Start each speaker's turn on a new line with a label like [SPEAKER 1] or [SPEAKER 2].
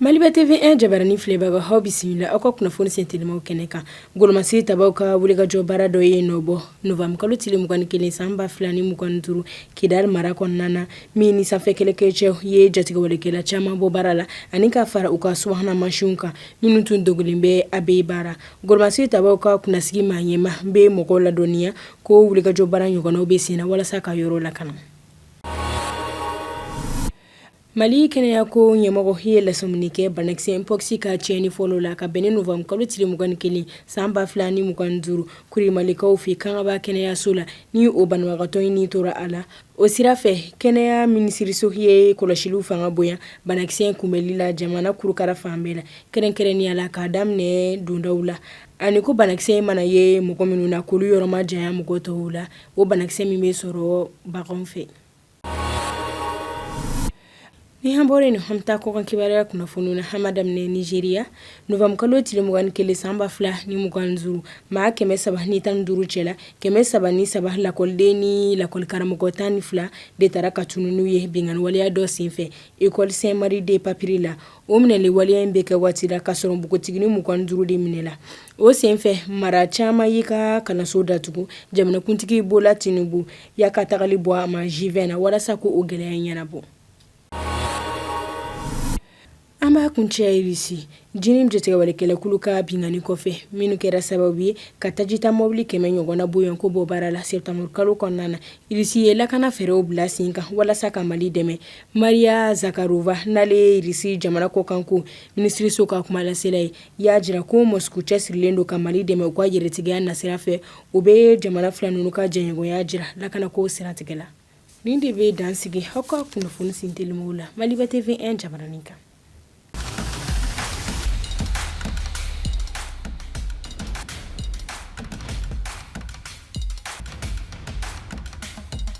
[SPEAKER 1] Maliba TV 1 jabarani filɛbagaw, aw bisimila aw ka kunnafoni sentelimaw kɛnɛ kan. Golomasiri tabaw ka wulikajɔ baara dɔ ye nɔ bɔ novembre kalo tile 21 san 2025 Kidali mara kɔnɔna na, min ni sanfɛ kɛlɛkɛcɛw ye jatigɛwalekɛla caman bɔ baara la ani ka fara u ka subahana mansinw kan minnu tun dogolen bɛ Abeibara. Golomasiri tabaw ka kunnasigi maa ɲɛmaa bɛ mɔgɔw ladɔnniya ko wulikajɔ baara ɲɔgɔnnaw bɛ senna walasa ka yɔrɔ lakana. Mali kɛnɛyako ɲɛmɔgɔ ye lasɔmini kɛ banakisɛ mpox ka tiɲɛni fɔlɔ la ka bɛn ni novembre kalo tile 21 san 2025 Kurimalikaw fɛ Kangaba kɛnɛyaso la, ni o banabagatɔ in ni tora a la. O sira fɛ, kɛnɛya minisiriso ye kɔlɔsiliw fanga bonya banakisɛ in kunbɛnli la jamana kurukara fan bɛɛ la, kɛrɛnkɛrɛnnenya la k'a daminɛ dondaw la, ani ko banakisɛ in mana ye mɔgɔ minnu na, k'olu yɔrɔ majanya mɔgɔ tɔw la, o banakisɛ min bɛ sɔrɔ baganw fɛ. Ni an bɔra yen, an bɛ taa kɔkan kibaruya kunnafoniw na. An b'a daminɛ Nizeriya. Novembre kalo tile 21 san 2025, maa 315 cɛla, 303 lakɔliden ni lakɔlikaramɔgɔ 12 de tara ka tunun n'u ye binkanni waleya dɔ senfɛ École Saint Marie de Papiri la. O minɛli waleya in bɛ kɛ waati la k'a sɔrɔ npogotiginin 25 de minɛla. O senfɛ, mara caman y'i ka kalanso datugu. Jamanakuntigi Bola Tinubu y'a ka tagali bɔ a ma G20 na walasa k'o gɛlɛya in ɲɛnabɔ. An b'a kuncɛ Irisi JNIM jatigɛwalekɛlɛkulu ka binkanni kɔfɛ minnu kɛra sababu ye ka tajita mɔbili 100 ɲɔgɔnna bɔɲɔgɔnko bɔ baara la septembre kalo kɔnɔna na. Irisi ye lakana fɛɛrɛw bila sen kan walasa ka Mali dɛmɛ. Maria Zakharova, n'ale ye Irisi jamana kɔkanko minisiriso ka kumalasela ye, y'a jira ko Moscou cɛsirilen don ka Mali dɛmɛ u ka yɛrɛtigiya nasira fɛ. O bɛ jamana fila ninnu ka jɛɲɔgɔnya jira lakanako siratigɛ la. Nin de bɛ dan sigi aw ka kunnafoni sentelimaw la Maliba TV 1 jabaranin kan.